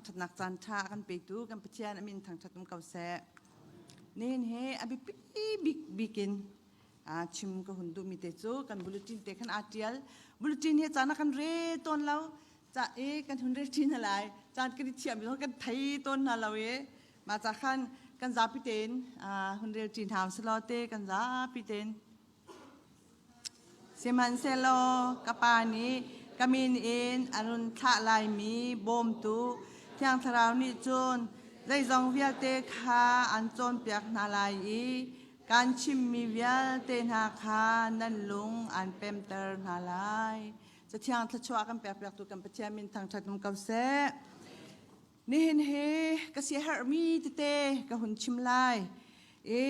Thangṭhatnak caan ṭha a kan petu kan Pathian a min thangṭhat um ko seh. Nihin hi a biapi bik bik in chim ka hun duhmi te cu kan bulletin te khan aa ṭial. Bulletin hi caan a kan re tawn lo. Ca i kan hun rel ṭi hna lai. Caan kan i thiahmi zong kan thei tawn hna lo i mah ca khan kan zapi tein hun rel ṭi hna usih te kan zapi tein. Sihmanhsehlaw ka Pa nih ka min in a run thlah laimi bawmtu Thiang Thlarau nih cun zeizong vialte kha an cawnpiak hna lai i kaan chimhmi vialte hna kha nan lung aan pemter hna lai. Cathiang thluachuah kan pekpiaktu kan Pathian min thangṭhat um ko seh. Nihin hi ka siaherhmi tete ka hun chim lai i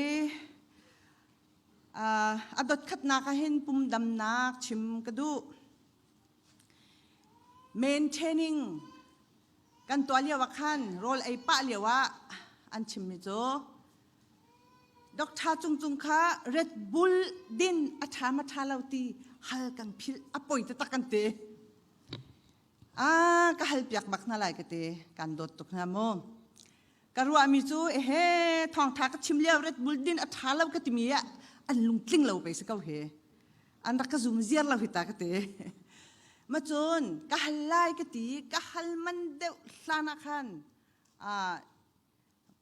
A dotkhatnak ah hin pumdamnak chim ka duh. Maintaining kan tuah lio ah khan rawl ei pah lio ah an chimmi cu Doctor Cung Cung kha Red Bull din a ṭha ma ṭha lo ti hal kan philh a poi taktak kan ti. Ah ka hal piak bak hna lai ka ti kan dawt tuk hna mu. Ka ruahmi cu ehe thawngtha ka chim lio Red Bull din a ṭha lo ka timi ah an lungtling lo pei si ko hi. An rak ka zum ziar lo hi ta ka ti. Ma cun ka hal lai ka ti ka hal man deuh hlan ah khan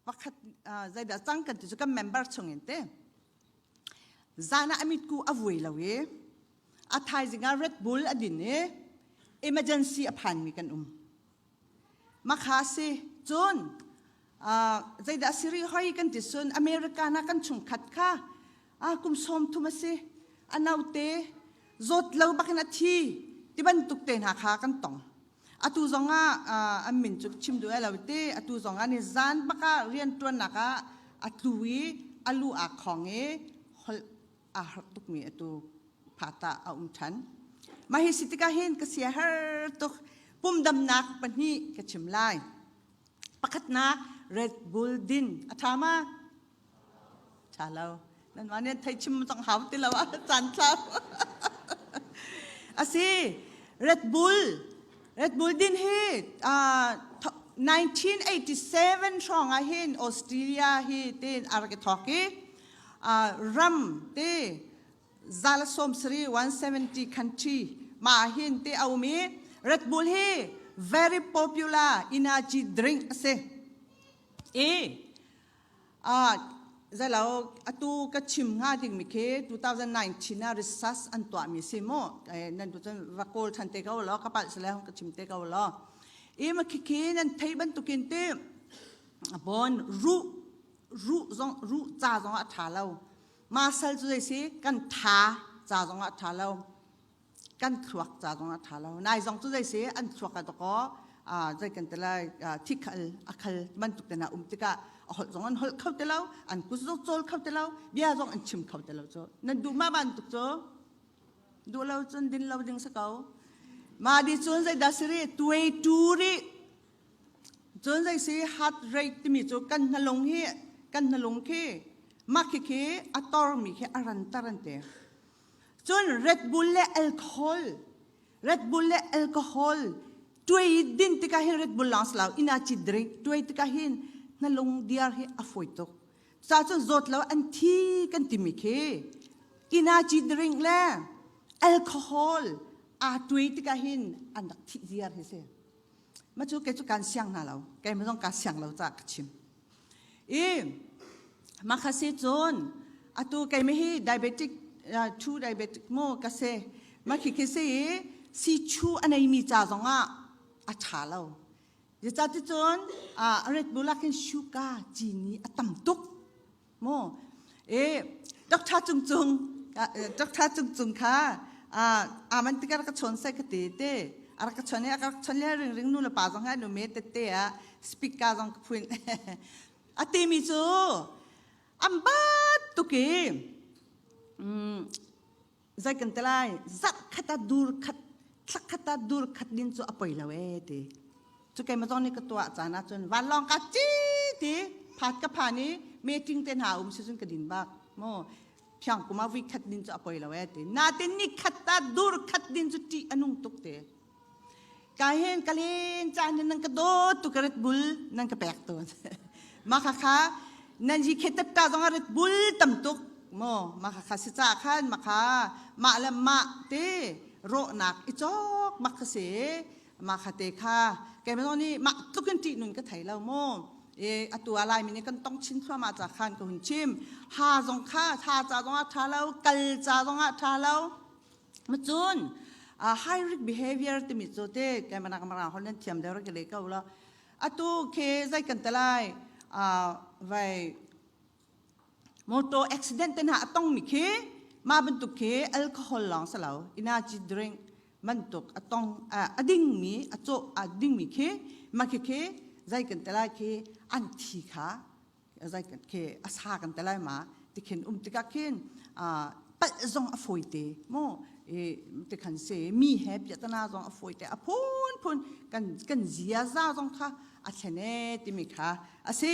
pakhat zeidah cang kan ti cu kan member chung in te zan ah a mitku a vui lo i a thaizing ah Red Bull a din i emergency a phanmi kan um. Makha si cun zeidah siri hoi kan ti sun America na kan chungkhat kha kum sawm thum a si a naute zawt lo bakin a thi ti bantuk te hna kha kan tong atu zong ah an min cu chim duh lo te atu zong ah ni zan baka rian tuannak ah a tlu i a lu aa khong i holh aa harh tukmi atu phata a um ṭhan. Mah hi si tikah hin ka sia har tuk pumdamnak pahnih ka chim lai. Pakhatnak Red Bull din a ṭha ma? Ṭha lo. Nan mah nih thei chim zong hau ti lo ah caan thlau. Asi Red Bull Red Bull din hi 1987 hrawng ah hin Australia hi tin a rak i thawk i ram te zala sawm sari 170 country ma hin te a um i Red Bull hi very popular energy drink a si i zalo atu ka chim hnga ding mi khi 2019 ah research an tuah mi si mu nan tu cun va kawl than te ko lo ka palh sile ka chim te ko lo i ma khikhi nan thei bantukin te bon ruh ruh zong ruh ca zong ah a ṭha lo muscle cu zei si kan tha ca zong ah a ṭha lo kan thluak ca zong ah a ṭha lo nai zong cu zei si an thluak ah dakaw zei kan ti lai thikhal a khal bantuk te na um tikah a holh zong an holh kho ti lo an kut zong cawl kho ti lo bia zong an chim kho ti lo cu nan duh ma bantuk cu duh lo cun din lo ding si ko ma di cun zeidah siri tuai tu ri Cun zei si heart rate timi cu kan hnalung hi kan hnalung khi mah khikhi a tormi khi a ranter an ti. Cun Red Bull le alcohol Red Bull le alcohol tuai din tikah hin Red Bull lawng si lo energy drink tuai tikah hin hnalung diar hi a fawi tuk. Ca cun zawt lo an thi kan timi khi energy drink le alcohol aa tuai tikah hin an rak thih ziar hi si. Ma cu kei cu kaan siang hna lo. Keimah zong kaa siang lo caah ka chim. I makha si cun atu keimah hi diabetic two diabetic mu ka si. Ma khi khi si i si chu a neimi ca zong ah a ṭha lo. Zeicahticun Red Bull ah khin sugar cini a tam tuk. Mu e Dr. Cung Cung Dr. Cung Cung kha aman tikar ka chon sai ka te te ara ka chon ka chon le ring ring nu le pa zong ha nu me te te a speaker zong ka phuin a ti mi cu am bat tuki Zei kan ti lai zarh khat ah dur khat thla khat ah dur khat din cu a poi lo ee ti cu keimah zong nih ka tuah caan ah cun vanlawng ka ci ti phat ka phan i meeting te hna um si cun ka din bak mu phiang kum ah vui khat din cu a poi lo ee ti natin ni khat ah dur khat din cu ṭih a nung tuk ti. Ka hin ka len caan nan ka dawt tu ka Red Bull nan ka pek tawn. Ma kha kha nan hi khetet ta zong Red Bull tam tuk mo ma kha kha si ca khan ma kha mah le mah te rawhnak i cawk mak kha si ma kha te kha kei ma nih mah tluk in ṭih nun ka thei lo mu e atu a lai mi nih kan tong chin thluahmah ca khan ka hun chim ha zong kha tha ca zong ah ṭha lo kal ca zong ah ṭha lo Macun high risk behavior timi cu te kai manak mara hol nan thiam deuh ke le ko la atu ke zai kan talai vai motor accident te na atong mi khi ma bantuk khi alcohol long salo energy drink bantuk atong ading mi acho ading mi khi ma khi khi zai kan talai khi an thi kha zai khi a sa kan te lai ma tikhin um tikah khin palh zong a fawi te mu tikhan se mi he piatana zong a fawi te a phun phun kan kan ziaza zong kha a thlen e timi kha a si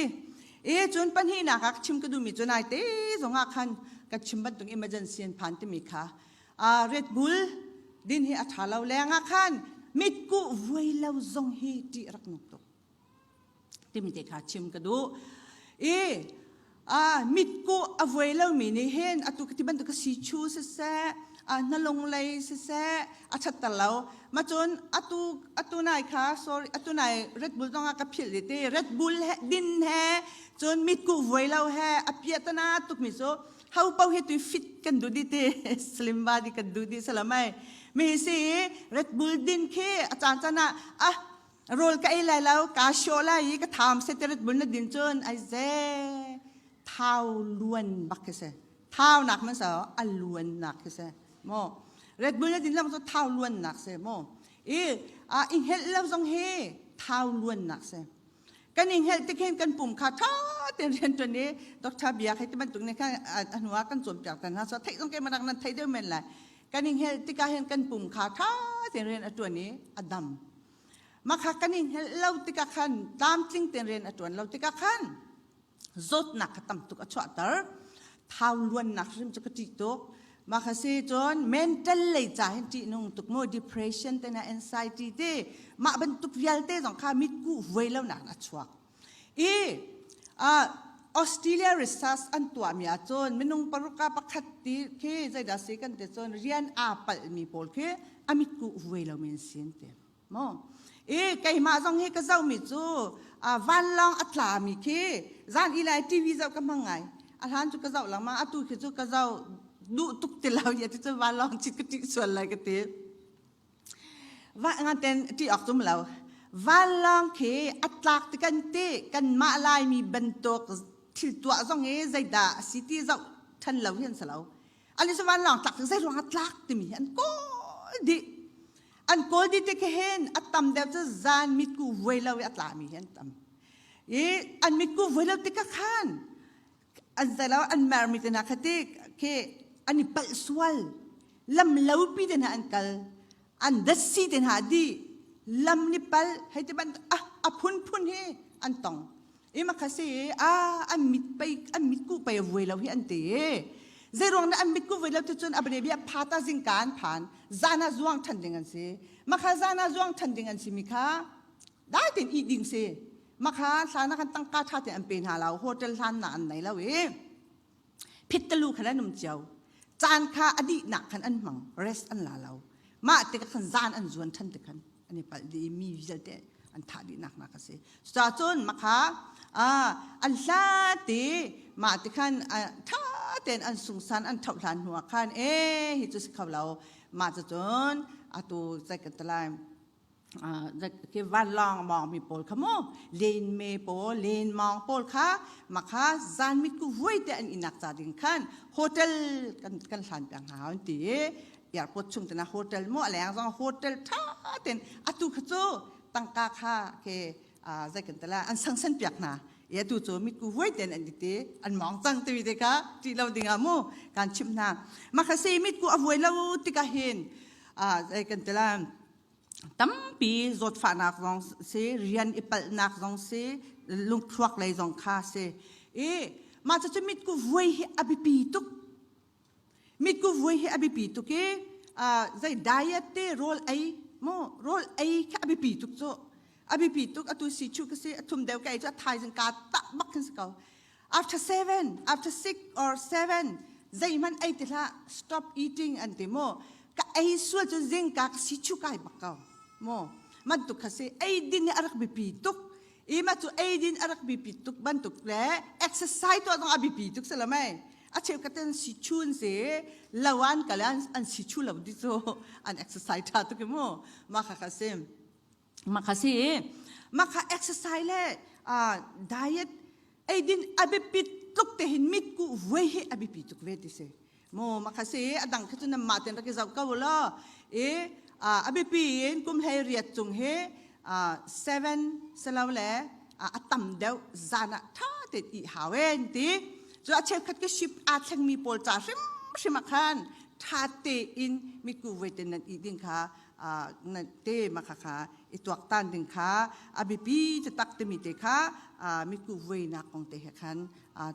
e cun pahnihnak ah chim ka duhmi cu nai te zong ah khan ka chim bantuk emergency an phan timi kha Red Bull din hi a ṭha lo leng ah khan mitkuh vuai lo zong hi ṭih rak nuk tuk timi te kha chim ka duh i a mitkuh a vuai lomi nih hin atu ti bantuk si chu siseh a hnalung lei siseh a thatter lo ma cun atu atu nai kha sorry atu nai Red Bull zong ah ka philh di ti Red Bull he din he cun mitkuh vuai lo he a piatana tuk mi cu ho po hi tu fit kan du di ti slim body kan du di salamai mi si Red Bull din khi a caan caan ah ah Rawl ka ei lai lo, kaa hrawh lai i ka tham setirit bun na din cun ai ze thau luan bak khi si. Thau nak man sa a luan nak khi si. Mo Red Bull na din lang cu thau luan nak si mo. I a i helh lo zong hi thau luan nak si. Kan in helh tik hin kan pum kha tha ten rian tuan i Dr. Biak hei ti bantuk ne kha a hnu ah kan cawnpiak tan hna so theih zong ke manak nan thei deuh men lai. Kan in helh tikah hin kan pum kha tha ten rian a tuan i a dam. Makha kan i hngelh lo tikah khan tlamtling tein rian a ṭuan lo tikah khan zawtnak kha tam tuk a chuahter. Thau luannak hrim cu ka ṭih tuk. Mah kha si cun mental lei ca hin ṭihnung tuk mu depression te na anxiety te mah bantuk vialte zong kha mitkuh vuai lonak a chuak. I uh, Australia research an tuahmi ahcun minung paruk ah pakhat ti khi zeidah si kan ti cun rian aa palhmi pawl khi a mitkuh vuai lomi an si an ti. Maw? I keimah zong hi ka zohmi cu vanlawng a tlami khi zan ilai TV zoh ka hmang ngai. A hlan cu ka zoh lengmang, atu khi cu ka zoh duh tuk ti lo i atu cu vanlawng chit ka ṭih sual lai ka ti. Va ngan ṭih awk cum lo. Vanlawng khi a tlak ti kan ti kanmah Laimi bantuk thil tuah zong hi zeidah a si ti zoh ṭhan lo hi an si lo. Ani cu vanlawng tlak zei ruang ah tlak timi hi an kawl dih. An kawl dih tik hin a tam deuh cu zan mitku vuai lo i a tlami hi an tam. I an mitku vuai lo tikah khan an zei lo an mermi te hna kha ti khi an i palh sual lam lopi te hna an kal an datsi te hna dih lam ni pal hei ti ban ah a phunphun hi an tong i ma kha si a an mit pei an mit ku pei a vuai lo hi an ti zei ruang dah an mit ku vuai lo ti cun a bia phata zingka an phan zan ah zuang than ding an si ma kha zan ah zuang than ding an si mi kha dai ten i ding si ma kha hlan ah khan tangka tha ten an pe hna lo hotel hlan na an nei lo i phittalu khan an um cio caan kha a dihnak khan an hmang rest an la lo mah te khan zan an zuan than te khan an i palh dih i mi vialte an thah dihnak nak a si cucun makha an hla ti mah ti khan tha tein an sungsan an thoh hlan hnu ah khan e hi cu si kho lo mah cu cun atu zei kan ti lai khi vanlawng mawngmi pawl kha mu len me pawl len mawng pawl kha makha zan mitku vui te an inak ca ding khan hotel kan kan hlan piak hna an ti airport chung tena hotel mu a leng zong hotel tha ten atu kha cu tangka kha ke zai kan tala an sangsan piak hna e atu cu mitku vui ten an ti an mong cang ti te kha ti lo ding ah mu kan chim hna makha si mitku a vui lo tikah hin zai kan tala tampi zawtfahnak zong si rian i palhnak zong si lungthluak lei zong kha si i mah cucu mitku vui hi a biapi tuk mitku vui hi a biapi tuk i zei diet te rawl ei. Mu rawl ei kha a biapi tuk cu. A biapi tuk atu si chu ka si a thum deuh ka ei cu a thaizing ka tah bak khin si ko. After 7, after 6 or 7 zeihmanh ei ti hlah stop eating an ti mu. Ka ei sual cun zingka ka si chu kai bak ko. Mu bantuk kha si ei din hi a rak biapi tuk. I mah cu eidin a rak biapi tuk bantuk le exercise tuah zong a biapi tuk si lo mei. A cheukhat an si chun si lo an kal an an si chu lo di cu an exercise tha tuk i mu. Mah kha kha si. Mah kha si. Mah kha exercise le uh, diet eidin a biapi tuk te hin mit ku vuai hi a biapi tuk ve ti si. Mu mah kha si a dang khi cu nan mah ten rak i zoh ko law i a biapi in kum hlei riat cung hi seven silo le a tam deuh zan ah ṭha tein ih hau en ti cu a cheukhat ka ship aa thlengmi pawl ca hrimhrim ah khan ṭha tein mitku voi ten nan ih ding kha na te ma kha kha i tuaktan ding kha a biapi taktak timi te kha mitku vuainak kong te he khan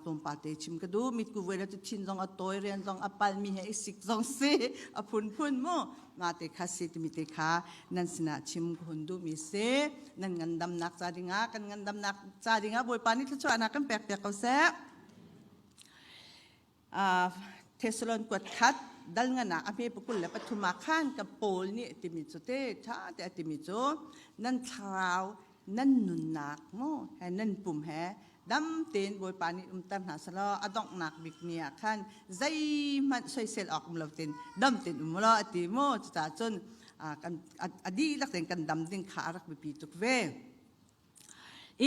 tlawmpal te chim ka duh. Mitku vuai le cu thin zong a tawi, rian zong a pal mi he i sik zong si a phunphun mu. Nga te kha si timi te kha nan sinah chim ka hun duh mi si. Nan ngandamnak ca dingah kan ngandamnak ca dingah Bawipa nih thluachuahnak kan pek piak ko seh. Thessalon kuat khat dal ngan ah a hme pakul le pathum ah khan ka Paul nih timi cu te ṭha te a timi cu nan thlarau nan nunnak mu he nan pum he dam tein Bawipa nih umter hna selaw a donghnak bik ni ah khan zeihmanh soisel awk um lo tein dam tein um law a ti mu. Cucaah cun kan a dihlak tein kan dam ding kha a rak biapi tuk ve.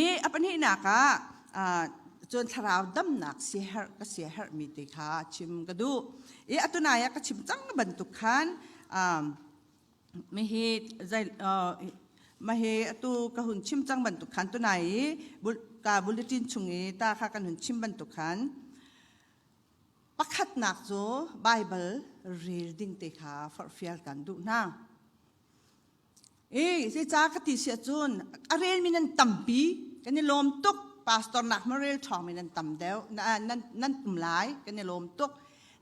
I a pahnihnak ah cun thlarau damnak siaherh ka siaherhmi te kha chim ka duh. I atunai ah ka chim cang bantuk khan mihi zai mahi atu ka hun chim cang bantuk khan tunai i ka bulletin chung i ta kha kan hun chim bantuk khan pakhatnak cu Bible rel ding te kha forhfial kan duh hna. E zeicah ka ti si ahcun a relmi nan tampi kan i lawm tuk pastor nak ma rel ṭhawngmi nan tam deuh nan nan um lai kan i lawm tuk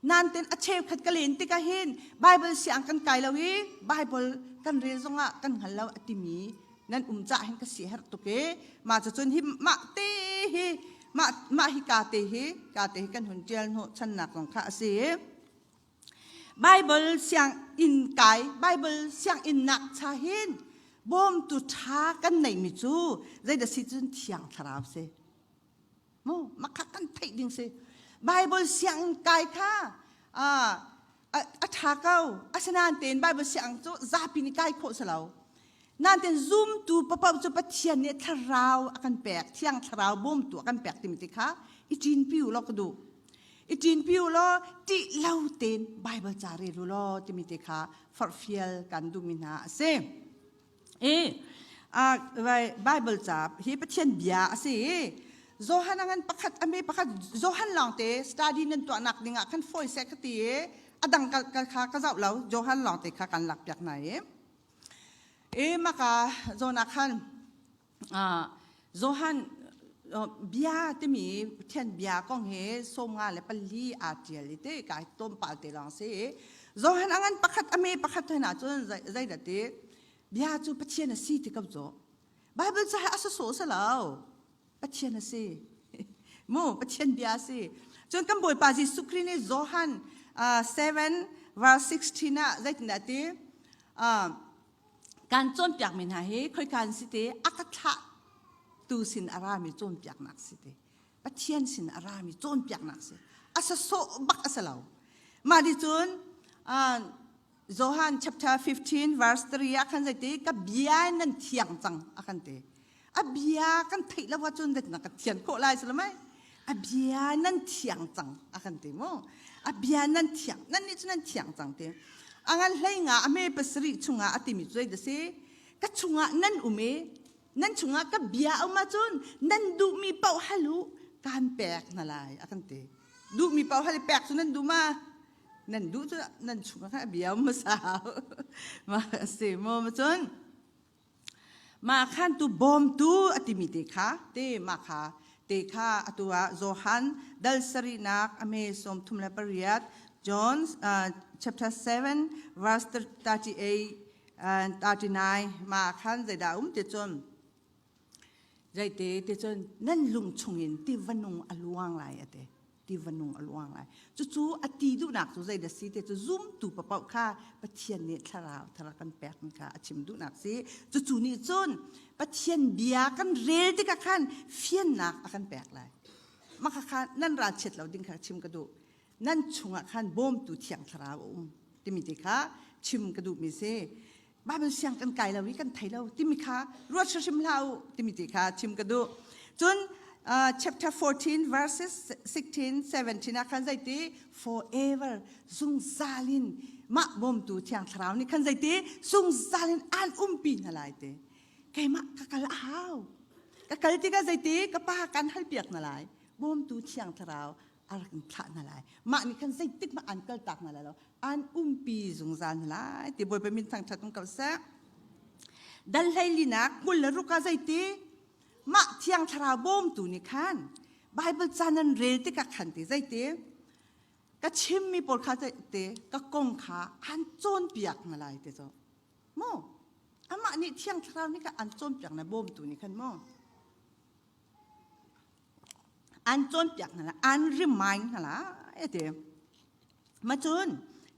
nan ten a cheukhat ka len tikah hin Bible siang kan kai lo i Bible kan rel zongah kan hngal lo a timi nan um cah hin ka si herh tuk i mah cucun hi mah te hi mah mah hi ka te hi ka te hi kan hun ṭial hnawh channak zong kha a si i Bible sianginn kai, Bible sianginn nak cha hin bawmtu ṭha kan neihmi cu zeidah si cun Thiang Thlarau si. Mu, makha kan theih ding si. Bible sianginn kai kha a ṭha ko. Asinain tein Bible siang cu zapi nih kai khawh si lo. Nain zumtu papaoh cu Pathian nih thlarau a kan pek, Thiang Thlarau bawmtu a kan pek timi ti kha i ṭinpi u law ka duh. I ṭinpi u law ṭih lo tein Baibal ca rel u law timi te kha forhfial kan duhmi hna a si. I Baibal ca hi Pathian bia a si i Johan a ngan pakhat a me pakhat Johan lawngte study nan tuahnak dingah khan fawi seh ka ti i a dang kha ka zoh lo Johan lawngte kha kan lakpiak hna i E maka zawn ah khan Johan bia timi Pathian bia kong hi 54 aa ṭial i te kai tlawmpal te lawng si. Johan a ngan pakhat a me pakhat hna cun zeidah ti bia cu Pathian a si ti ko cu. Bible ca a sawsawh si lo. Pathian a si. Mu Pathian bia a si. Cun kan Bawipa Jesuh Khrih nih Johan 7 verse 16 ah zeitindah ti kan cawnpiakmi hna hi khoika an si ti a ka thlah tu sin a rami cawnpiaknak si ti Pathian sin a rami cawnpiaknak si a sasawh bak a si lo mah di cun Johan chapter 15 verse 3 ah khan zeiti ka bia nan thiang cang a kan ti A bia kan theih lo ahcun zeitindah kan thian khawh lai si lo mei? A bia nan thiang cang a kan ti mu. A bia nan thiang, nan nih cu nan thiang cang ti. A ngan hlei nga a hme pasarih chungah a timi cu zeidah si? Ka chungah nan um i nan chungah ka bia a um ahcun nan duhmi paoh hal u kaan pek hna lai a kan ti. Duhmi paoh hal i pek cu nan duh ma? Nan duh cu nan chungah khan a bia um hmasa. Ma si mu ma cun Mah khantu bawmtu a timi te kha te mah kha te kha atu ah Johan dal sarihnak a me 38 John chapter 7 verse 38. 39 ma khan zeidah um ti cun zeite ti cun nan lung chungin tiva nung a luang lai ate tiva nung a luang lai cucu a ti duhnak cu zeidah si te cu zumtu papaoh kha Pathian nih thlarau thar kan pek mi kha a chim duhnak si cucu nih cun Pathian bia kan rel tikah khan fiannak a kan pek lai maka kha nan ralchiat lo ding kha chim ka duh nan chungah khan bawmtu thiang thlarau a um timi te kha chim ka duhmi si Bible siang kan kai lo i kan thei lo timi kha ruat hrim hlah u timi te kha chim ka duh cun chapter 14 verses 16 17 ah khan zeiti forever zungzal in mah bawmtu thiang thlarau nih khan zeiti zungzal in an umpi hna lai te keimah ka kal a hau ka kal tikah zeiti ka pa kan halpiak hna lai bawmtu thiang thlarau a rak in thlah hna lai mah nih khan zeitik hmanh an kaltak hna lai lo an umpi zungzal hna lai ti bawipa min thangṭhat um ko seh dal hlei linak kul le ruk ah zeiti mah thiang thlarau bawmtu nih khan Bible ca nan rel tikah khan ti zeiti ka chimmi pawl kha te ka kong kha an cawnpiak hna lai ti cu mu amah nih thiang thlarau nih kha an cawnpiak na bawmtu nih khan mu An cawnpiak hna lai, an remind hna lai a ti. Ma cun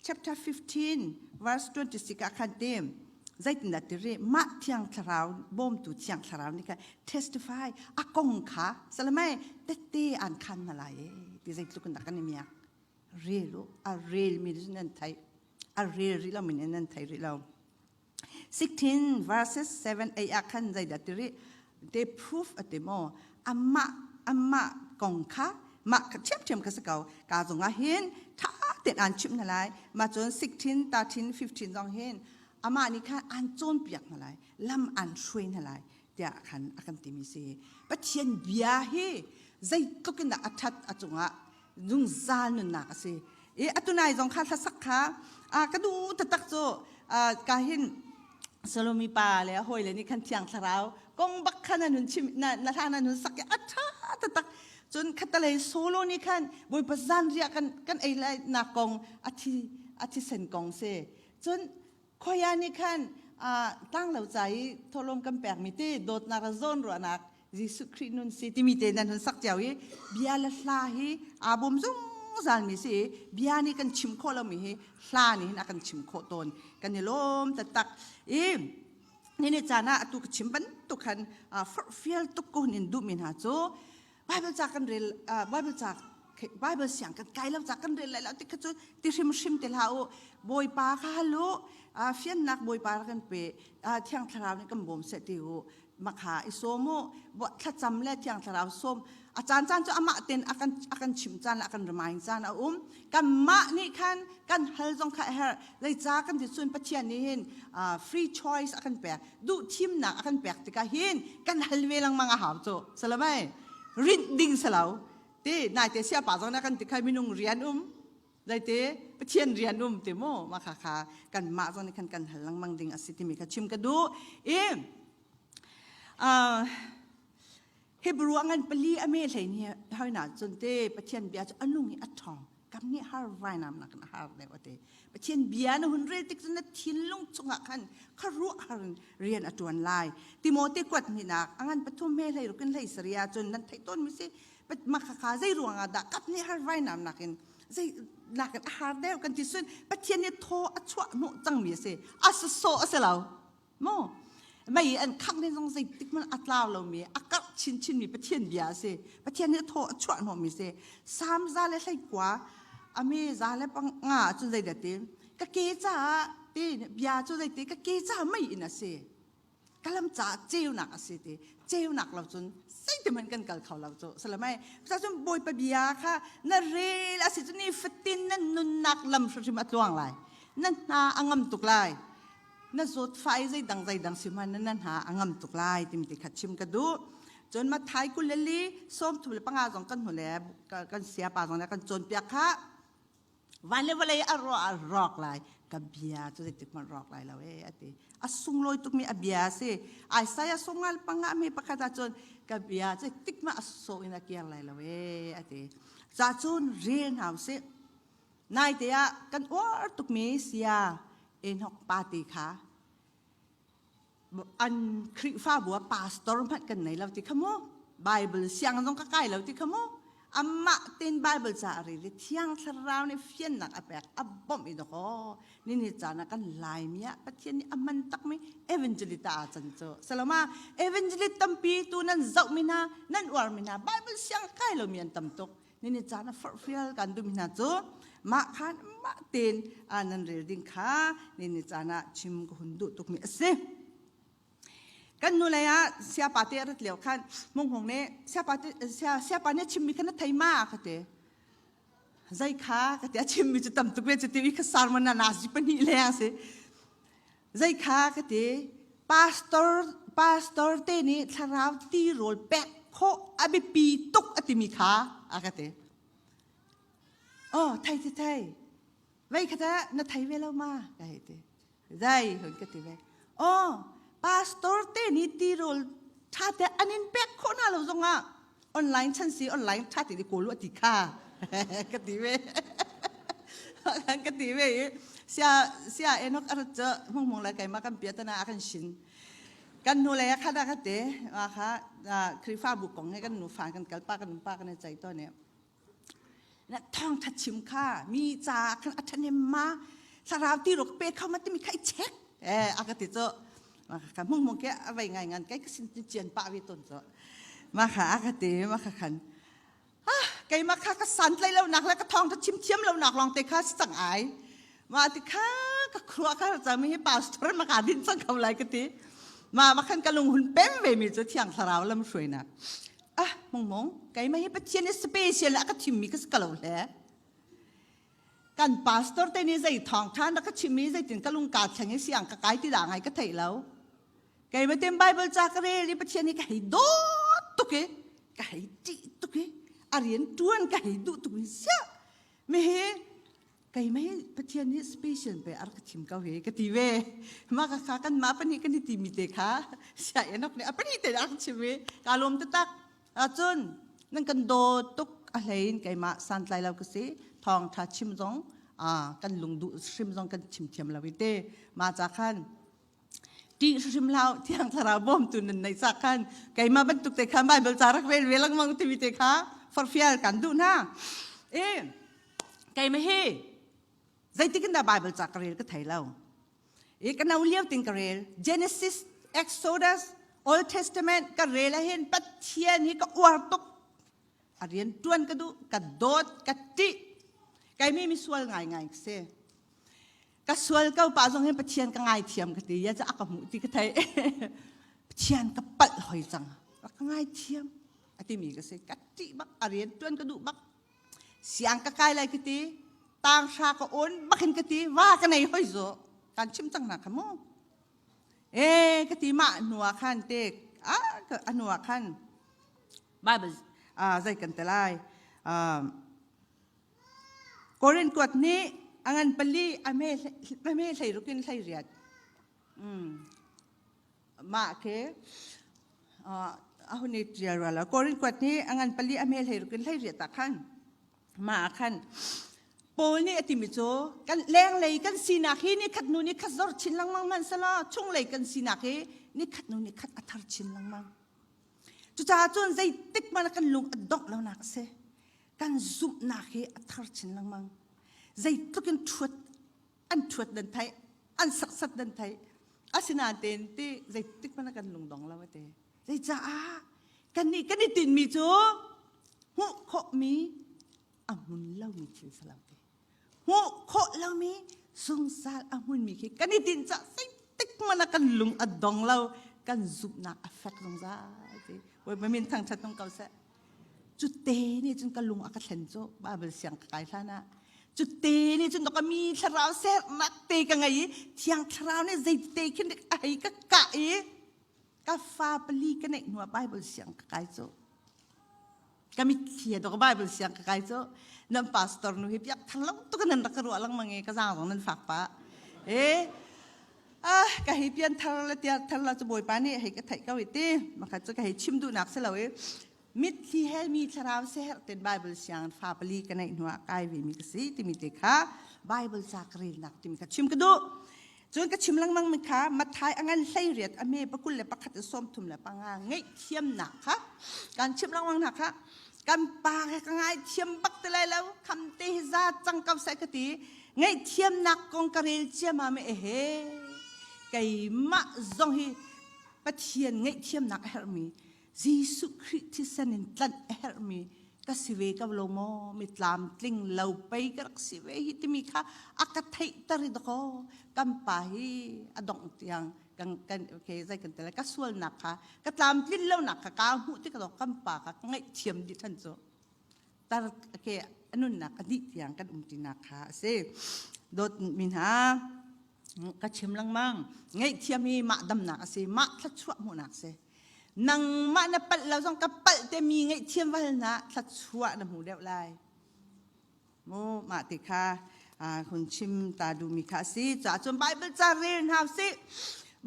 chapter 15 verse 26 ah khan ti zeitindah ti ri mah thiang thlarau bawmtu thiang thlarau nih khan testify a kong kha salamai tette an khan hna lai e ti zeitluk in dah kan i miak rel u a rel mi nan thei a rel rih lo mi nan thei rih lo 16 verses 7 8 ah khan zeidah ti rih they proof a ti maw amah amah kong kha mah kha ṭhiamṭhiam kha si ko ka zong ah hin ṭha tein an chimh hna lai mah cun 16 13 15 zong hin amah nih khan an cawnpiak hna lai lam an hruai hna lai tiah khan a kan timi si Pathian bia hi zeitluk in dah a ṭhat a cungah zungzal nunnak a si i atunai zong kha hlasak kha ka duh taktak cu ka hin Salomi pa le hawi le nih khan thiang thlarau kong bak kha na nun chim na na hla na nun sak i a ṭha taktak cun khatalei solo nih khan bawipa zanriah kan kan ei lai nak kong a thi a thisen kong si cun khoya nih khan tlanglo ca i thawhlawm kan pekmi te dawtnak le zawnruahnak Jesuh Khrih nun si timi te nan hun sak cio i bia le hla hi aa bawm zungzal mi si i bia nih kan chim khawh lomi hi hla nih hin a kan chim khawh tawn kan i lawm taktak i nini caan ah atu ka chim bantuk khan forhfial tuk ko in duhmi hna cu Bible ca kan rel Bible ca Bible siang kan kai lo ca kan rel lai lo ti kha cu ti hrimhrim te hlah u Bawipa kha hal u fiannak Bawipa kan pe Thiang Thlarau nih kan bawm seh ti u makha i sawm u thlacam le Thiang Thlarau sawm a caan caan cu amah ten a kan a kan chim caan le a kan remind caan a um kanmah nih khan kan hal zong kha a herh zeica kan ti cun Pathian nih hin free choice a kan pek duh thimnak a kan pek tikah hin kan hal ve lengmang a hau cu salamai rinh ding salo ti naite siapa zong na kan ti khai minung rian um zaite Pathian rian um ti mu ma kha kha kan mah zong nih khan kan hal lengmang ding a si timi kha chim ka duh i Hebrew a ngan pali a me hlei ni hoi na cun te Pathian bia cu a nung i a ṭhawng kam nih har vainam nak in a har deuh ate Pathian bia na hun rel tik cun na thinlung chungah khan kha ruah har in rian a ṭuan lai Timote kuat hnihnak a ngan pathum he hlei ruk in hlei saria cun nan theih tawn mi si makha zei ruangah dah kap nih har vainam nakin zei nakin a har deuh kan ti sun Pathian nih thaw a chuah hnawh cangmi a si a sawh a si lo mu mei an khangh ning zong zeitik hmanh a tlau lomi a karh chinchin mi Pathian bia a si Pathian nih thaw a chuah hnawhmi si Salm za le hleikua a me za le panga cun zeidah ti ka ke caah ti bia cu zeiti ka ke caah mei in a si ka lam caah ceunak a si ti ceunak lo cun zeitihmanh kan kal kho lo cu salamai cun bawipa bia kha na rel a si cu ni fatin nan nunnak lam hrimhrim a tluang lai na hna a ngam tuk lai na zawt fai zeidang zeidang si hmanh na hna a ngam tuk lai timi ti kha chim ka duh cun Mathai 24 35 zong kan hmu le kan sia pa zong le kan cawnpiak kha van le vawlei a rawh a rawk lai ka bia cu zeitik hmanh rawk lai lo e ati a sunglawi tukmi a bia a si Isaiah sungal panga mi pakhat ah cun ka bia cu tik ma a so in a kiar lai lo e ati ca cun rel hna usih naite ah kan uar tukmi sia Enoch pa ti kha. An Khrihfabu ah pastor hmanh kan nei lo ti kha mu. Bible siang zong ka kai lo ti kha mu. Amah ten Bible ca a rel i Thiang Thlarau nih fiannak a pek a bawmh i dawkaw nini caan ah kan Laimi ah Pathian nih a hman takmi evangelist ah can cu saloma evangelist tampi tu nan zohmi hna nan uarmi hna Bible siang kai lomi an tam tuk nini caan ah forhfial kan duhmi hna cu mah khan mah tein nan rel ding kha nini caan ah chim ka hun duh tukmi a si. Kan nu lei ah siapa te a rat lio khan Hmung Hmung nih siapa te siapa nih a chimmi kha na thei ma ka ti. Zei kha ka ti a chimmi cu tam tuk ve cu ti i kha sermon na nasi pahnih leng si. Zei kha ka ti pastor pastor te nih thlarau ti rawl pek khawh a biapi tuk a timi kha a ka ti. Oh thei thei thei vei kha ta na thei ve lo ma ka hei ti. Zai hun ka ti ve. Oh, pastor te nih tirawl tha te an in pek khawh hna lo zongah online chan si online tha te di kawl ti kha ka ti ve. Kan ka ti ve i sia sia enok ar cha hmung hmung lai keima kan pia tana a kan shin. Kan nu le kha da ka te ma kha Khrihfabu kong he kan nu fa kan kal pa kan pa kan chai to ne. Na thawngṭha chim kha mi caah khan a ṭhahnem ma thlarau ti ruk pe kho ma timi kha i check eh a ka ti cu ma kha hmung hmung ke a vei ngai ngan kai ka sin cian pah ve ton cu ma kha a ka ti ma kha khan ah keimah kha ka san tlai lo nak le ka thawngṭha chim thiam lo nak lawng te kha si cang ai ma ti kha ka khuah kha cang mi hi pastor ma ka din cang ko lai ka ti ma ma khan ka lung hun pem ve mi cu thiang thlarau lam hruainak ah mongmong keimah hi Pathian nih special a ka thimmi ka si ka lo hle kan pastor te nih zei thawng than ka chimmi zeitin ka lung ka thleng i siang ka kai ti da ngai ka theih lo keimah tem Bible ca ka rel i Pathian nih ka hei dawt tuk i ka hei ṭih tuk i a rian ṭuan ka hei duh tuk i siah mi hi keimah hi Pathian nih special pe a rak ka thim ko hi ka ti ve mah ka kha kan mah pahnih kan i timi te kha sia enok nih a pahnih te a rak chim i ka lawm taktak ahcun nan kan daw tuk a hlei in keimah santlai lo ka si thawng tha chim zong kan lung duh hrim zong kan chim thiam lo i te ma ca khan ṭih hrim hlah thiang thlarau bawmtu nan neih ca khan keimah bantuk te kha Bible ca rak rel ve lengmang timi te kha forfial kan duh hna e keimah hi zeitik in dah Bible ca ka rel ka thei lo i ka no lio tin ka rel Genesis Exodus Old Testament ka rel ahhin Pathian hi ka uar tuk a rian tuan ka duh ka dawt ka ṭih keimi mi sual ngaingai ka si ka sual ko pa zong hin Pathian ka ngaithiam ka ti ya ca a ka hmuh ti ka thei Pathian ka palh hoi cang ka ngaithiam a timi ka si ka ṭih bak a rian ṭuan ka duh bak siang ka kai lai ka ti tang hra ka on bakin ka ti va ka nei hoi zo kan chim cang na kha mu e ka ti ma hnuah khan te a a hnuah khan Bible zei kan te lai Korin kuat nih a ngan pali a hme hlei ruk in hlei riat. Mah khi a hun i ṭial rua lo. Korin kuat nih a ngan pali a hme hlei ruk in hlei riat ah khan mah ah khan Paul nih a timi cu kan lenglei kan sinak hi ni khat hnu ni khat zor chin lengmang hmanh selaw chunglei kan sinak hi ni khat hnu ni khat a thar chin lengmang. Cucaah cun zeitik hmanh kan lung a dongh lonak a si. Kan zumhnak hi a thar chin lengmang. Zeitluk in ṭhuat an ṭhuat nan theih, an saksat nan theih. Asinain ti zeitik hmanh kan lungdong lo a ti. Zeicaah kannih kan i tinhmi cu hmuh khawhmi a hmun lomi thil si lo ti. Hmuh khawh lomi zungzal a hmunmi khi kan i tinh cah zeitik hmanh ah kan lung a dong lo kan zumhnak a fek zungzal ti Bawipa min thangṭhat nung ko seh cu te nih cun ka lung a ka thlen cu Bible siang ka kai hlan ah cu te nih cun ka mi thlarau sernak te ka ngei i thiang thlarau nih zeite khin a hei ka kah i ka fa pali ka neih hnu ah Bible siang ka kai cu ka mitthli a dok Bible siang ka kai cu nan pastor nu hi piak thang lo tuk nan rak ka ruah lengmang i ka zaang zong nan fak pa e ah ka hei pian thar le tia thar la cu bawipa nih hei ka theih ko i ti makhat cu ka hei chim duhnak si lo i mitthli he mi thlarau seher ten Bible siang fa pali ka neih hnuah kai ve mi ka si timi te kha Bible ca ka relnak timi kha chim ka duh. Cun ka chim lengmang mi kha Matthai a ngan 18 a me 21 in 35 ngaihthiamnak kha kan chim lengmang hna kha kan pa he ka ngaithiam bak ti lai lo kham te hi za cang ko sai ka ti ngaihthiamnak kong ka rel ciama me ehe keimah zong hi Pathian ngaihthiamnak a herhmi Jesuh Khrih thisen in tlanh a herhmi ka si ve ko lo maw mi tlamtling lo pei ka rak si ve hi timi kha a ka theihter i dakaw kan pa hi a dongh tiang kan kan okay zai kan tele ka sualnak kha ka tlamtlin lonak kha ka hmuh tik kan pa kha ka ngaihthiam dih than cu tar ke nunnak a dih tiang kan um tinak kha a si dawt mi hna ka chim lengmang ngaihthiam hi mah damnak a si mah thluachuah hmuhnak a si nangmah na palh lo zong ka palh te mi ngaihthiam va hal hna thluachuah na hmu deuh lai mu mah ti kha hun chim ta duhmi kha a si caah cun Bible ca rel hna usih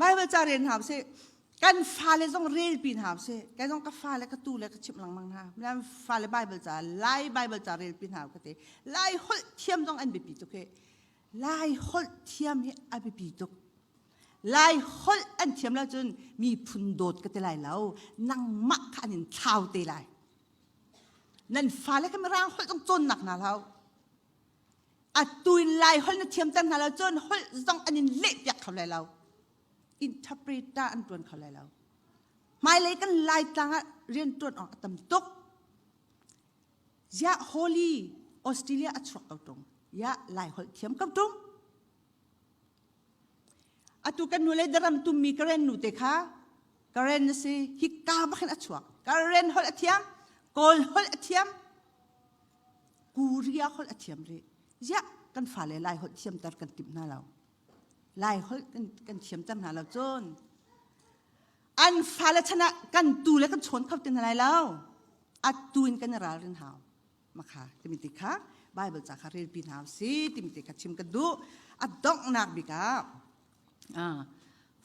Bible ca rel hna usih kan fale zong rel pi hna usih kai zong ka fale ka tu le ka chimh lengmang hna nan fale Bible ca Lai Bible ca rel pi hna ka ti Lai holh thiam zong an biapi tuk hi Lai holh thiam hi a biapi tuk Lai holh an thiam lo cun miphun dawt ka ti lai lo nangmah kha an in thlau te lai Nan fale kha mirang holh zong cawnnak hna hlah u. Atu in Lai holh na thiamter hna lo cun holh zong an in lehpiak kho lai lo. Interpreter an ṭuan kho lai lo. Hmailei kan Laitlang ah rian ṭuan awk a tam tuk. Ziah Holy Australia a chuak ko ṭung. Ya Lai holh thiam ko ṭung. Atu kan nu le daram tummi Karen nu te kha Karen na si hika bak hin a chuak. Karen holh a thiam, Kawl holh a thiam, Korea holh a thiam rih. Ziah kan fale Lai holh thiamter kan timh hna lo. Lai holh kan, kan thiamter hna lo cun an fale chan ah kan tu le kan chawn kho ti hna lai lo. Atu in kan i ralrin hau. Makha timi ti kha Bible ca kha relpi hna si timi ti kha chim ka duh. A donghnak bik ah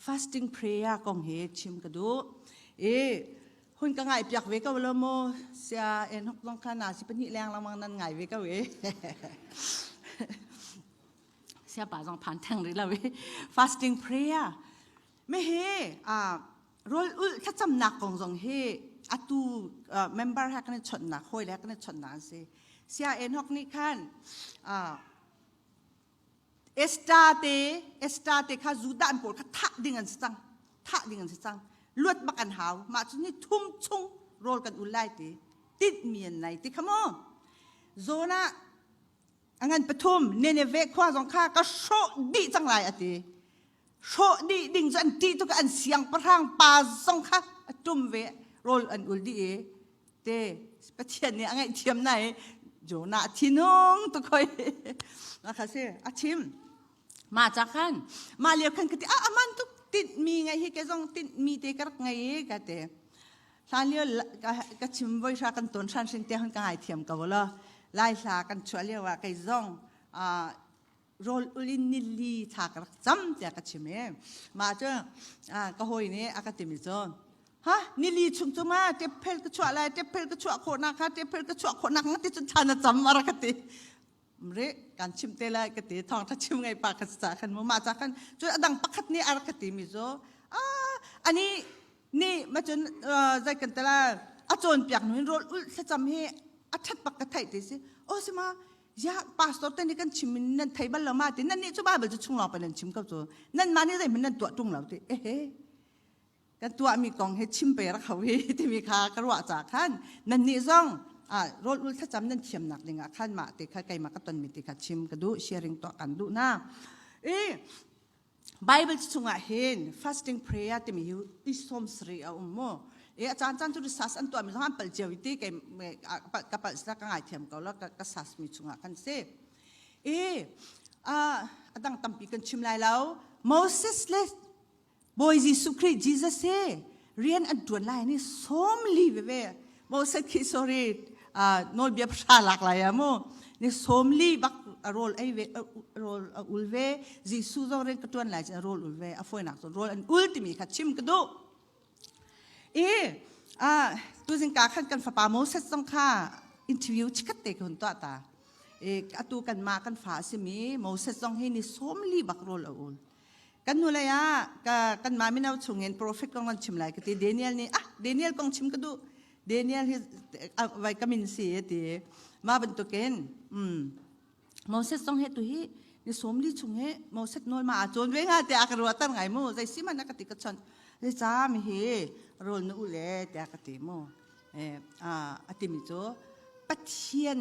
fasting prayer kong hi chim ka duh. I hun ka ngai piak ve ko lo mu sia en hok zong kha na si pahnih leng lengmang nan ngai ve ko e. Sia pa zong phan theng rih lo i fasting prayer me he rawl ulh thlacamnak kong zong hi atu member he kan i chawnhnak hawi le kan i chawnhnak an si sia Enoch nih khan Esther te Esther te kha Judah an pawl kha thah ding an si cang thah ding an si cang luat bak an hau mah cu ni thum chung rawl kan ul lai ti tinh mi an nei ti kha mu Jonah a ngan pathum Nineveh khua zong kha ka hrawh dih cang lai a ti hrawh dih ding cu an ṭih tuk an siangpahrang pa zong kha a ṭum ve rawl an ul dih i te Pathian nih a ngaihthiam na i Jonah thinung tuk hoi kha si a chim ma ca khan mah lio khan ka ti a aman tuk tinh mi ngai hi ke zong tinh mi te ka rak ngei i ka te hlan lio ka chim voi hra kan ton hran hrin te hon ka ngai thiam ko lo lai hla kan chuah lio ah kei zong rawl ul in nili thla ka rak cam tiah ka chim i mah cu ka hawi nih a ka timi cu ha nili chung cu ma tephel ka chuah lai tephel ka chuah khawh nak kha tephel ka chuah khawh nak ti cun thla na cam a rak ka ti mre kan chim te lai ka ti thawng tha chim ngai pa ka ca khan mu mah ca khan cun adang pakhat nih a rak ka ti mi cu ani nih ma cun zai kan tala a cawn piak nu in rawl ul thlacam hi a that bak ka theih ti si o sima ya pastor te nih kan chim in nan thei bal lo ma ti nan nih cu bible cu chung lawng pa nan chim ko cu nan mah nih zeihmanh nan tuah tung lo ti ehe kan tuahmi kong he chim pe rak hau hi timi kha ka ruah ca khan nan nih zong rawl ul thlacam nan thiamnak ding ah khan mah te kha keimah ka tonmi te kha chim ka duh sharing tuah kan duh na i Bible chungah hin fasting prayer timi hi i sawm sarih a um mu. E a caan caan cu risas an tuahmi zong an palh cio i ti kei ka palh sila ka ngaithiam ko lo ka sas mi chungah kan si. E a dang tampi kan chim lai lo. Moses le Bawi Jesuh Khrih Jesus hi rian an ṭuan lai ni 40 veve Moses khi sorry nawlbia pahra lak lai ah mu ni 40 bak a rawl ei ve rawl a ul ve Jesuh zong rian ka ṭuan lai cun a rawl ul ve a fawinak cun rawl an ul timi kha chim ka duh i tuzing ka khan kan fapa Moses zong kha interview chikhat te ka hun tuah ta i atu kan mah kan fa a simi Moses zong hi ni 40 bak rawl a ul. Kan hnu lei ah ka kanmah mino chungin prophet kong kan chim lai ka ti. Daniel nih ah Daniel kong chim ka duh. Daniel hi vai ka min si ti. Mah bantukin um Moses zong he tu hi ni sawmli chung he Moses nawl ma a cawn ve hnga tiah ka ruahter ngai mu. Zei si man a ka ti ka chon. Zei ca mi hi rawl na u le tiah ka ti mu. Eh, a timi cu Pathian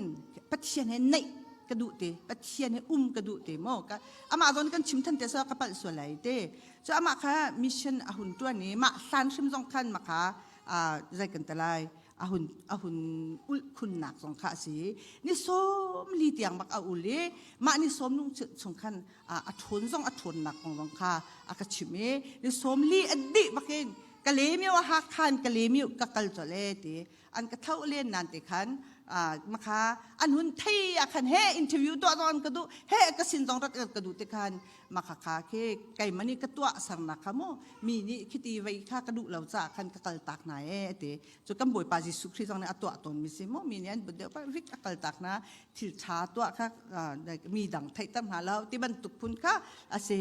Pathian he naih ka duh te Pathian he um ka duh te maw ka amah zawn kan chim than te so ka palh sual lai te cu amah kha mission a hun tuan i mah hlan hrim zong khan ma kha zai kan talai a hun a hun ulh khunnak zong kha a si ni sawm li tiang bak a ul i mah ni sawm lung chung khan a ṭhawn zong a ṭhawnnak kong zong kha a ka chim i ni sawm li a dih bakin ka lemio a hak khan ka lemio ka kal colh e ti an ka tho len nan te khan makha an hun thei a khan he interview tuah zong an ka duh he ka sin zong rat ka duh te khan makha kha khi keimah nih ka tuah sarnak kha mu mi nih khiti vei kha ka duh lo ca khan ka kal tak na e ti cu kan bawipa Jesuh Khrih zong nih a tuah tawn mi si mu mi nih an but deuh pa vik a kal tak na thil tha tuah kha mi dang theihter hna lo ti bantuk phun kha a si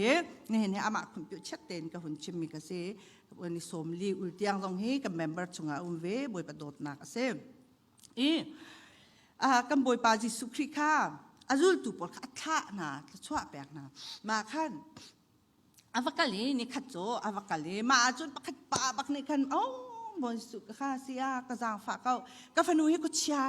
nihin hi amah khun piu chet tein ka hun chim mi ka si ni sawm li ul tiang zong hi kan member chungah um ve bawipa dawtnak a si i kan bawipa Jesuh Khrih kha a zultu pawl kha a thlah hna thluachuah pek hna mah khan a va kal i nikhat cu a va kal i mah ahcun pakhat pa bak nih khan oh Bawi Jesuh ka kha si ah ka zaangfah ko ka fanu hi khuachia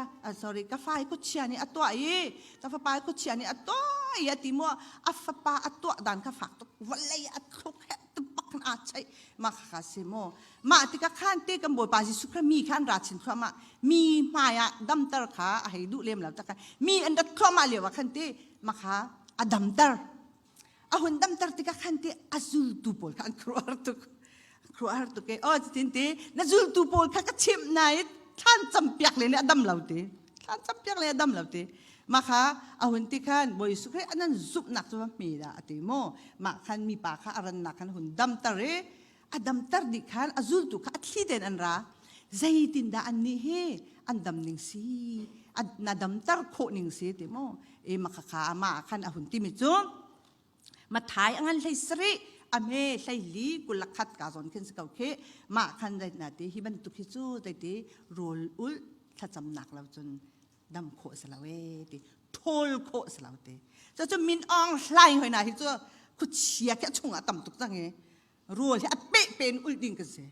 sorry ka fa hi khuachia nih a tuah i ka fapa hi khuachia nih a tuah i a ti mu a fapa a tuah dan kha fak tuk vawlei a thluk he bak khan aa chaih mah kha si mu mah tikah khan te kan Bawipa Jesuh Khrih mi kha an ra chin thluahmah mi hmai ah damter kha a hei duh lem lo tak mi an rat thluahmah lio ah khan te mah kha a damter a hun damter tikah khan te a zultu pawl kha an khuaruahhar tuk khuaruahhar tuk e oh tin te na zultu pawl kha ka chimh na i thlan campiak le nih a dam lo ti thlan campiak le a dam lo ti mah kha a hun ti khan Bawi Jesuh Khrih anan zumhnak cu va hme dah a ti mu mah khan mipa kha a rannak khan hun damter i a damter dih khan a zultu kha a thli tein an ra zeitindah annih hi an dam ning si na damter khawh ning si ti mu e makhakha amah khan a hun timi cu mathai a ngan hlei sarih a hme hlei li kul khat ka zawn khin si ko khi mah khan dai na ti hi bantuk hi cu dai ti rawl ul thlacamnak lo cun dam khawh si lo e ti ṭhawl khawh si lo ti cu min Aung Hlaing hoi na hi cu khuachia khi a chungah tam tuk cang i rawl hi a peh pen ulh ding kan si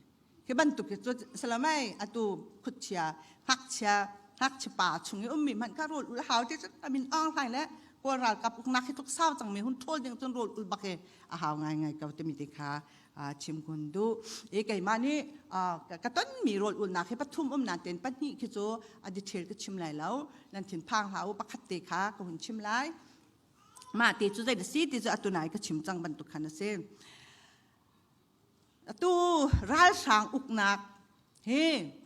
hi bantuk hi cu salamai atu khuachia ngakchia ngakchia pa chung i ummi hmanh kha rawl ul hau ti cu amin Aung Hlaing le Kawl ralkap uknak hi tluk sau cangmi hun ṭhawl ding cun rawl ul bak hi a hau ngaingai ko timi ti kha chim kun duh i keimah nih ka tonmi rawl ulnak hi pathum um nain ten pahnih khi cu a detail ka chim lai lo nan thin phang hlah u pakhat te kha ka hun chim lai mah te cu zei si ti cu atu nai ka chim cang bantuk khan a si atu ralhrang uknak hi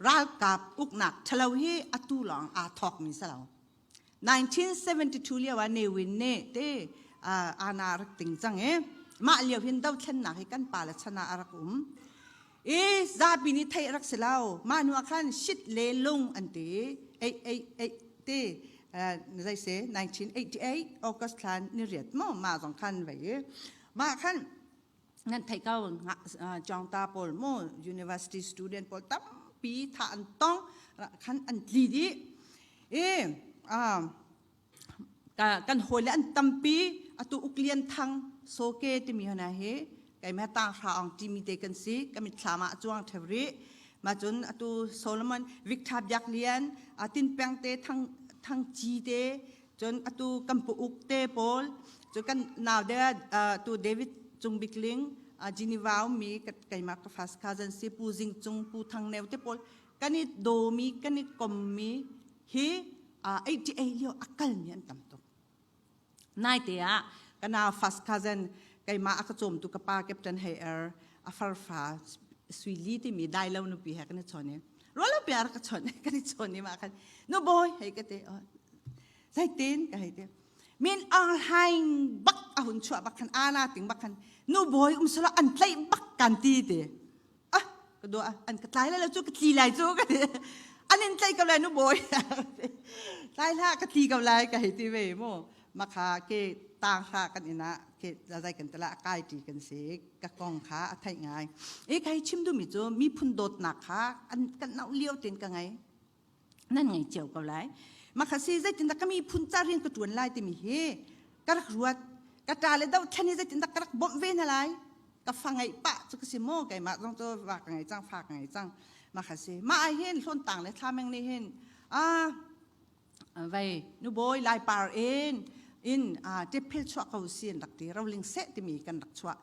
ralkap uknak ṭhalo hi atu lawng aa thawkmi si lo 1972 lio ah Ne Win nih te ana rak ting cang i mah lio hin dothlennak hi kan pa le chan ah a rak um i zapi nih theih rak si lo mah hnu ah khan shit le lung an ti ei ei ei ti zei se 1988 August thla ni riat mo mah zong khan vei i mah khan nan theih ko Chawngta pawl mu university student pawl tampi tha an tong khan an tli dih i kan hawile an tampi atu uklian thang soke timi hna hi keimah tang hra ong timi te kan si ka mitthlam ah cuang theu rih ma cun atu Solomon Victor Biak Lian tin peng te thang thang chi te Cun atu kan pu uk te pawl cu kan nau de tu David Cung Bik Ling Geneva ummi keimah ka first cousin si Pu Zing Cung Pu Thang Neu te pawl kan i dawmi kan i kommi hi 88 lio a kalmi an tam tuk. Naite ah ka nau first cousin keimah a ka cawmtu ka pa Captain Hei Er a farfa Sui Li timi dai lo nupi he kan i chawn i rualo pi a ka chawn kan i chawn i mah khan nu bawi hei ka te zeitin ka hei ti min Aung Hlaing bak a hun chuah bak khan ana ting bak khan nu bawi um sala an tlaih bak kan ti ti ah ka dua an ka tlai lai lo cu ka tli lai cu ka ti an in tlaih ko lai nu bawi tlai hlah ka tli ko lai ka hei ti ve mu. Makha ke tang hra kan ina ke zai kan tala kai ti kan si ka kong kha a theih ngai. E kai chim duhmi cu miphun dawtnak kha an kan nau lio ten ka ngai. Nan ngei cio ko lai. Makha si zeitin dah ka miphun ca rian ka tuan lai timi hi ka rak ruat. Ka ṭa le do thlen hi zeitin dah ka rak bawmh ve hna lai. Ka fa ngeih pah cu ka si maw keimah zong cu va ka ngei cang fa ka ngei cang. Makha si mah ah hin hlawn tang le thlameng nih hin ah vei nubawi laipar in in tephel chuah ko si an rak ti roling seh timi kan rak chuah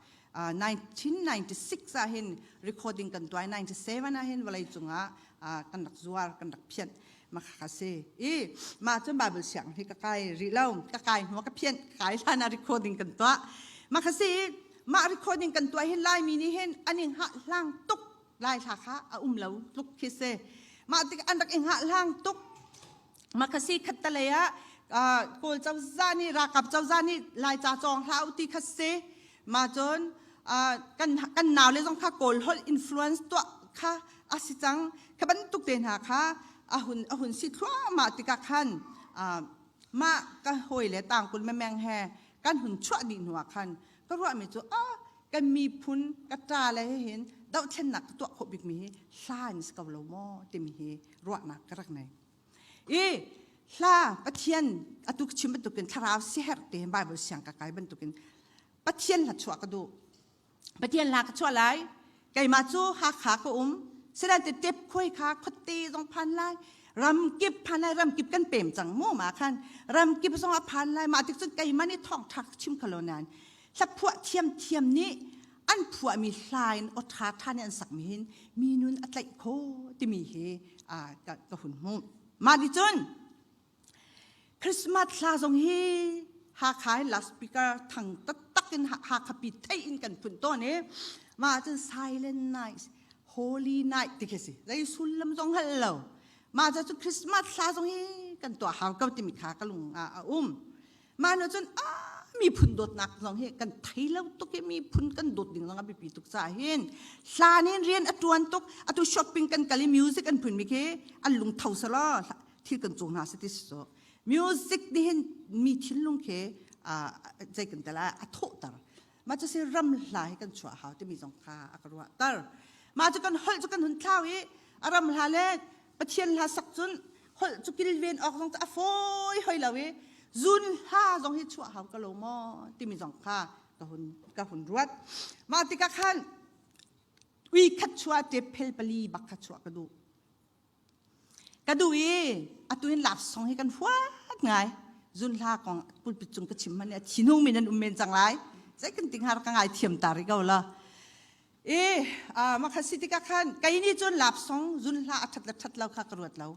1996 ah hin recording kan tuai 97 ah hin vawlei cungah kan rak zuar kan rak phianh makha si i mah cun bible siang hi ka kai rih lo ka kai hnu ka phianh kai hlan ah recording kan tuah makha si mah recording kan tuah hin laimi nih hin an in hah hlang tuk Lai hla kha a um lo tluk khi si. Mah tik an rak i hngahhlang tuk. Mah kha si khat talei ah Kawl cozah nih ralkap cozah nih Laica cawng hlah u ti kha si. Mah cun kan kan nau le zong kha Kawl holh influence tuah kha a si cang. Kha bantuk te hna kha a hun a hun si thluahmah tikah khan mah ka hawi le tangkul memeng he kan hun chuah dih hnu ah khan ka ruahmi cu ah kan miphun ka ṭa le he hin dohthlennak ka tuah khawh bikmi hi hla in si ko lo maw timi hi ruahnak ka rak nei. I hla Pathian atu chim bantukin thlarau siherh te Bible siang ka kai bantukin Pathian hla chuah ka duh. Pathian hla ka chuah lai. Keimah cu Hakha ka um. Sedan te tep khuai kha khuate zong phan lai. Ramkip phan lai ramkip kan pem cang mu ma khan ramkip zong a phan lai ma tik cun keimah nih thawng ṭha chim khalo nain Hlaphuah thiamthiam nih an phuahmi hla in aw ṭhaṭha nih an sakmi hin mi nun a tlaih kho timi hi ka, ka hun hmuh. Mah nih cun Christmas hla zong hi Hakha hi loudspeaker thang taktak in Hakha pi thei in kan phun tawn i mah cun silent night holy night ti khi si zei sullam zong hngal lo mah cu Christmas hla zong hi kan tuah hau ko timi kha ka lung ah a um Mah nu cun miphun dawtnak zong hi kan thei lo tuk i miphun kan dawt ding zong a biapi tuk caah hin hlan in rian a tuan tuk atu shopping kan kal i music an phun mi khi an lung tho selaw thil kan cung hna si ti so music nih hin mi thinlung khi zei kan tel a thawhter mah cu si ram hla hi kan chuah hau timi zong kha a ka ruahter mah cu kan holh cu kan hun thlau i a ram hla le Pathian hla sak cun holh cu kilven awk zong cu a fawi hoi lo i zun hla zong hi chuah hau ka lo maw timi zong kha ka hun ka hun ruat mah tikah khan ui khat chuah te phel pali bak kha chuah ka duh ka duh i atu in lap song hi kan huat ngai zun hla kong pulpit cung ka chim man a thinhung mi nan um men cang lai zei kan ting har ka ngai thiam ta ri ko la E mah kha si tikah khan kei nih cun lapsong zun hla a ṭhat le ṭhat lo kha ka ruat lo.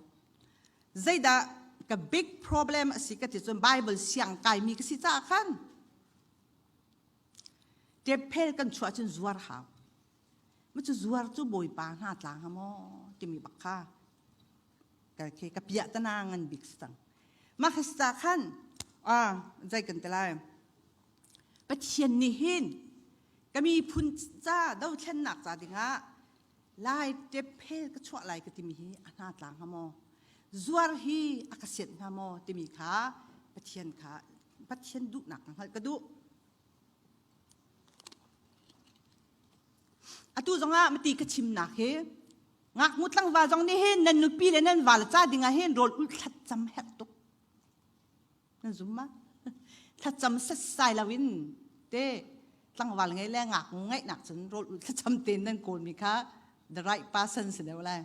Zeidah ka big problem a si ka ti cun Bible siang kaimi ka si caah khan ṭephel kan chuah cun zuar hau. Ma cu zuar cu Bawipa hna tlang ha maw timi bak kha ka khi ka piah tana ngan bik si cang. Mah kha si caah khan ah zei kan ti lai. Pathian nih hin ka miphun ca dothlennak ca dingah lai ṭephel ka chuah lai ka timi hi a hna tlang hnga maw zuar hi a ka sianh hnga maw timi kha Pathian kha Pathian duhnak ka hngalh ka duh atu zongah mati ka chimnak hi ngaknu tlangval zong nih hin nan nupi le nan val ca dingah hin rawl ul thlacam herh tuk Nan zum ma? Thlacam setsai loin te tlangval ngei le ngaknu ngeihnak cun rawl ul thlacam tein nan kawlmi kha the right person si deuh lai.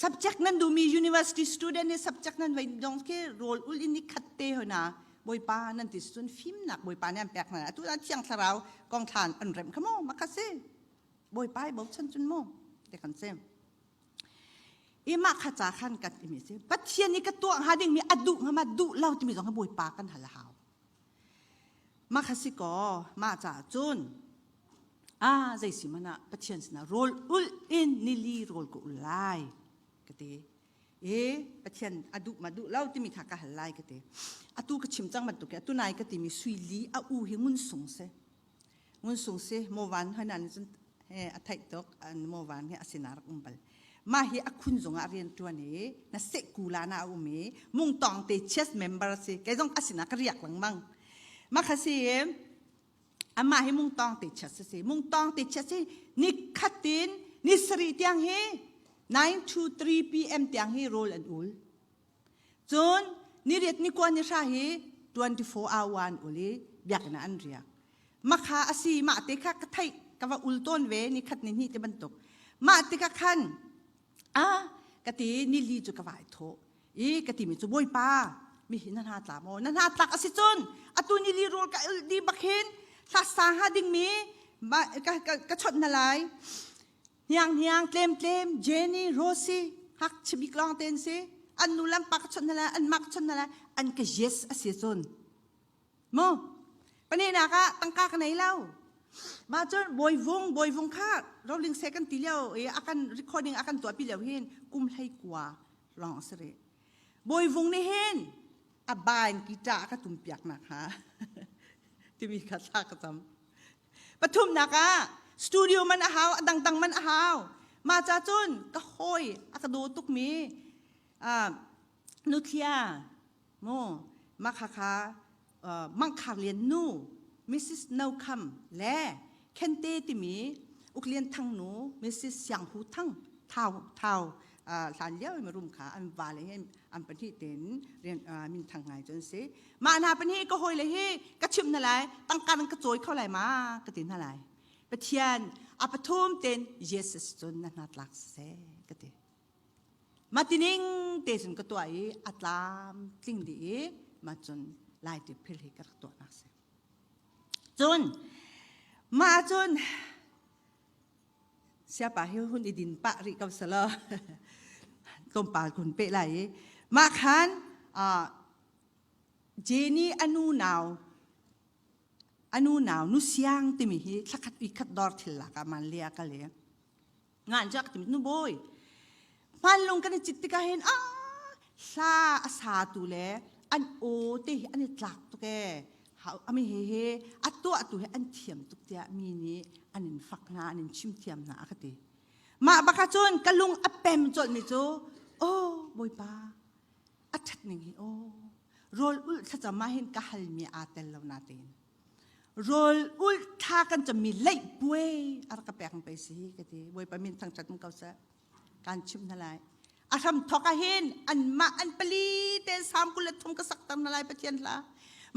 Subject nan duhmi university student nih subject nan vei dong khi rawl ul in ni khat te hona Bawipa nan ti cun fimnak Bawipa nih an pek hna. Atu ah Thiang Thlarau kong thlan an rem kha maw maka si. Bawipa i bochan cun mu te kan si. I mah kha ca khan kan timi si Pathian nih ka tuah hnga dingmi a duh hnga ma duh lo timi zong hi Bawipa kan hal a hau. Mah kha si kaw mah caah cun a zei si man ah Pathian sinah rawl ulh in nili rawl ka ul lai ka ti. E Pathian a duh ma duh lo timi kha ka hal lai ka ti. Atu ka chim cang bantuk atu nai ka timi sui li a u hi ngun sung si. Ngun sung si mo van hoi nan cun he a theih tuk an mo van he a sinah rak um bal. Mah hi a khun zung ah rian ṭuan i na seh kula na a um i mungtawng te chess member si kei zong a sinah ka riak lengmang. Mah kha si i amah hi mungtawng te chess a si. Mungtawng te chess hi ni khatin ni sarih tiang hi 9 to 3 p.m. tiang hi rawl an ul. Cun niriat ni kua ni hra hi 24 hour an ul i biakinn ah an riak. Makha a si mah te kha ka theih ka va ul tawn ve ni khat ni hnih te bantuk. Mah tikah khan a ka ti ni li cu ka vai thawh i ka timi cu bawipa mi hi na hna tla maw na hna tlak a si cun atu ni li rawl ka ul di bak hin hla sa ha ding mi ka, ka, ka chawnh hna lai Hniang hniang tlem tlem Jenny Rosie hak chibik lawng ten si an nu lam pa ka chawnh hna lai an mak chawnh hna lai an ka yes a si cun mu pahnihnak ah tangka ka nei lo mah cun bawivung bawivung kha rolling se kan ti lio i akan recording akan tuah pi lio hin kum hlei kua lawng a si rih bawivung nih hin a bain guitar ka tum piak nak ha timi kha thla ka cam Pathumnak ah studio man a hau, a dangdang man a hau. Mah ca cun ka hawi a ka daw tukmi uh, nuthlia mu makhakha uh, Mangkhar Lian nu Mrs. No Kham le Khente timi Uklian Thang nu Mrs. Siang Hu Thang Thau Thau hlan lio i marum kha an va le hin an pahnih tein rian min thang ngai cu an si mah hna pahnih ka hawi le hi ka chimh hna lai tangka nan ka cawi kho lai ma ka ti hna lai pathian a pathum ten Jesus cun na hna tlak seh ka ti ma tining te cun ka tuah i a tlam tling dih i ma cun lai ti phil hi ka rak tuah nak si cun mah cun Siapa hi hun i din pah rih ko selaw tlawmpal kun peh lai i mah khan Jenny anu nau anu nau nu siang timi hi thlakhat ui khat dor thil lak ah man lia ka le ngan jak timi nu bawi hmanlung kan i cit tikah hin ah hla a sa tu le an aw te hi an i tlak tuk ee ami he he a tuah tu he an thiam tuk tiah mi nih an in fak hna an in chim thiam hna a ka ti mah baka cun ka lung a pem colh mi cu oh bawipa a ṭhat ning hi oh rawl ulh thlacam ah hin ka hal mi aa tel lo na tein rawl ulh thla kan cam mi leih puai a rak ka pek pei si ka ti bawipa min thangṭhat ko seh kan chimh hna lai a hram thok ah hin anmah an pali te sam 23 ka sakter hna lai pathian hla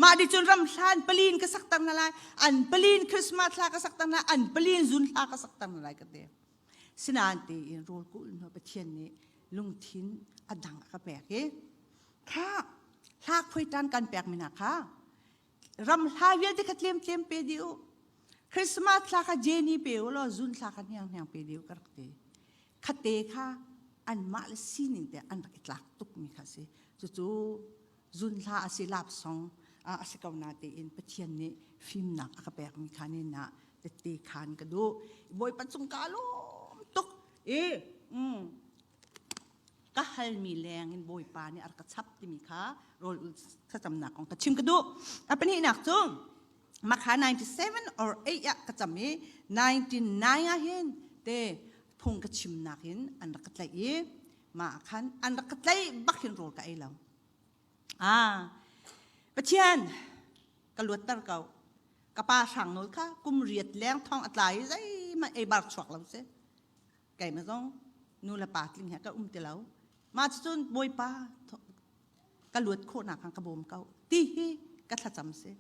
mah di cun ram hlan palin ka sakter hna lai an palin christmas hla ka sakter hna an palin zun hla ka sakter hna lai ka ti sinain te in rawl kul hnu pathian nih lungthin a dang a ka pek i kha hla khuai tan kan pek mi hna kha ram hla vialte kha tlem tlem pe di u Christmas thla kha Jenny pe u law zun thla kha hniang hniang pe di u ka rak ti khate kha anmah le sining te an rak i tlak tuk mi kha si cucu zun hla a si lap song a si ko na tein Pathian nih fimnak a ka pek mi kha ni na tette khan ka duh Bawipa cung ka lawm tuk i mm, ka halmi leng in Bawipa nih a rak ka chap timi kha rawl ul thlacamnak kong ka chim ka duh. A pahnihnak cu makha 97 or 8 ah ka cam i 99 ah hin te phung ka chimnak in an rak ka tlaih i mah khan an rak ka tlaih bak hin rawl ka ei lo. Ah, Pathian ka luatter ko. Ka pa hrang nawl kha kum riat leng thong a tla i zeihmanh ei bar chuak lo si. Keimah zong nu le pa tling he ka um ti lo. Mah cucun Bawipa ka luat khawhnak khan ka bawm ko ti hi ka thlacam si.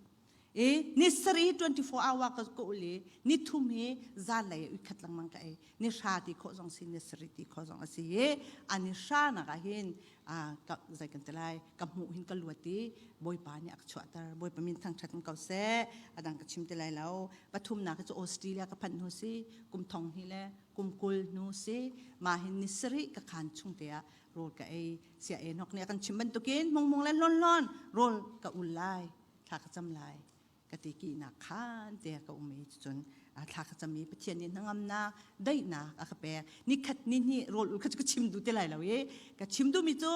I ni sarih 24 hour ka ka ul i ni thum hi zanlei ah uikhat lengmang ka ei. Ni hra ti khawh zong si, ni sarih ti khawh zong a si i a ni hra nak ah hin ka zei kan ti lai ka hmuh hin ka luat i Bawipa nih a ka chuahter. Bawipa min thangṭhat in ko seh. A dang ka chim ti lai lo. Pathumnak hi cu Australia ka phanh hnu si, kum thong hnih le kum 20 hnu si mah hin ni sarih ka khaan chung te ah rawl ka ei sia enok nih a kan chim bantukin mungmung le hlawn hlawn rawl ka ul lai thla ka cam lai ka ti kinak khan te ka um i cun thla ka cam i Pathian nih hnangamnak daihnak a ka pek nikhat ni hnih rawl ul kha cu ka chim duh ti lai lo i ka chim duhmi cu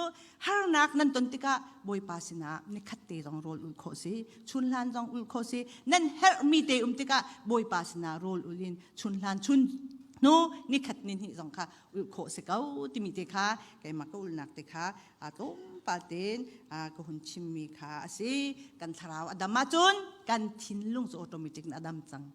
harnak nan ton tikah Bawipa sinah nikhat te zong rawl ul khawh si chun hlan zong ul khawh si nan herhmi te um tikah Bawipa sinah rawl ul in chun hlan chun hnu nikhat ni hnih zong kha ulh khawh si ko timi te kha keimah ka ulhnak te kha tlawmpal tein ka hun chimmi kha a si. Kan thlarau a dam ahcun kan thinlung cu automatic in a dam cang.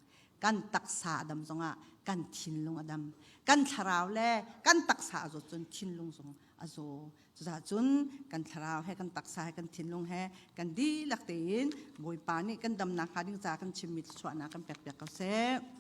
Kan taksa a dam zongah kan thinlung a dam. Kan thlarau le kan taksa a zawt cun thinlung zong a zaw. Cucaah cun kan thlarau he kan taksa he kan thinlung he kan dihlak tein Bawipa nih kan damnak hnga ding ca kan chimmi thluachuahnak kan pekpiak ko seh.